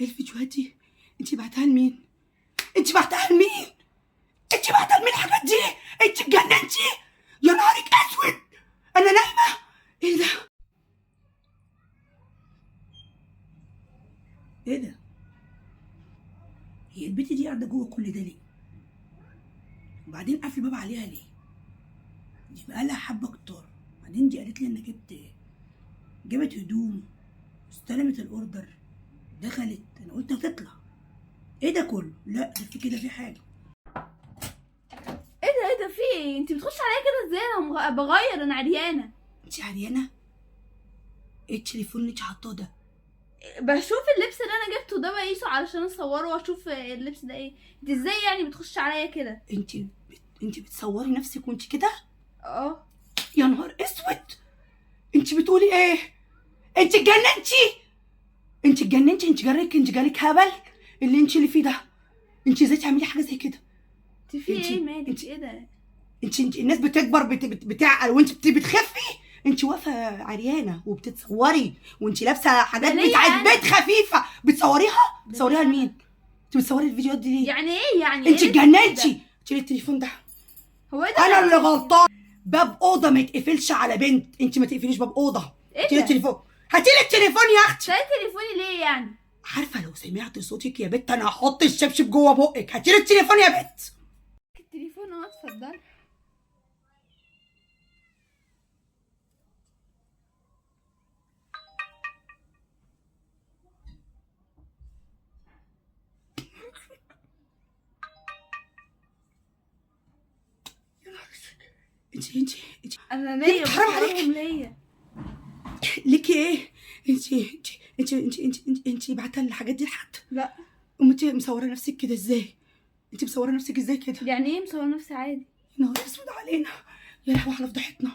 ايه الفيديوهات دي؟ انت بعتها لمين؟ انت بعتها لمين؟ انت بعتها لمين الحاجات دي؟ انت اتجننتي؟ يا نهارك اسود، انا نايمة. ايه ده؟ ايه ده؟ هي البت دي قاعدة جوه كل ده ليه؟ وبعدين قافل الباب عليها ليه؟ دي بقالها حبه كتار. بعدين دي قالت لي انا جبت هدوم، استلمت ال order، دخلت، انا قلت هتطلع. ايه ده كله؟ لا ده في كده في حاجة. ايه ده؟ ايه ده؟ في ايه؟ انت بتخش عليا كده ازاي؟ انا بغير، انا عريانه. انت عريانه؟ ايه التليفون اللي انت حاطاه ده؟ بشوف اللبس اللي انا جبته ده بقيسه علشان اصوره واشوف اللبس ده ايه. انت ازاي يعني بتخش عليا كده؟ انت بتصوري نفسك وانت كده؟ اه. يا نهار اسود، انت بتقولي ايه؟ انت اتجننتي؟ انت اتجننتي؟ انت جالك هبل اللي انت اللي فيه ده. انت ازاي تعملي حاجة زي كده؟ انت في ايه مالك؟ ايه ده؟ انت الناس بتكبر بتعقل وانت بتخفي. انت واقفة عريانه وبتتصوري وانت لابسه حاجات بتاعت بيت خفيفة، بتصوريها؟ بتصوريها لمين؟ انت بتصوري الفيديوهات دي ليه؟ يعني ايه يعني؟ انت اتجننتي. شيلي التليفون ده. هو ايه ده؟ انا اللي غلطان. باب اوضة ما يتقفلش على بنت، انت ما تقفليش باب اوضة. ايه ده؟ شيلي التليفون. هاتيلي التليفون يا اختي. شايله تليفوني ليه يعني؟ عارفه لو سمعت صوتك يا بت انا هحط الشبشب جوه بقك. هاتيلي التليفون يا بت. التليفون اهو، اتفضلي. انت انت انا ليا، حرام عليك. ليا ليكي ايه؟ انت انت انت انت انت انت, انت بعتها الحاجات دي لحد؟ لا. امال انت مصوره نفسك كده ازاي؟ انت مصوره نفسك ازاي كده؟ يعني ايه مصوره نفسي عادي؟ يا نهار اسود علينا، يا لهوي على فضيحتنا،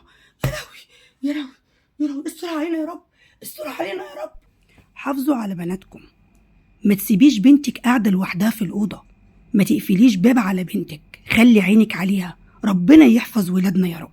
يا لهوي يا لهوي يا لهوي، استر علينا يا رب، استر علينا يا رب. حافظوا على بناتكم، ما تسيبيش بنتك قاعدة لوحدها في الاوضة، ما تقفليش باب على بنتك، خلي عينك عليها. ربنا يحفظ ولادنا يا رب.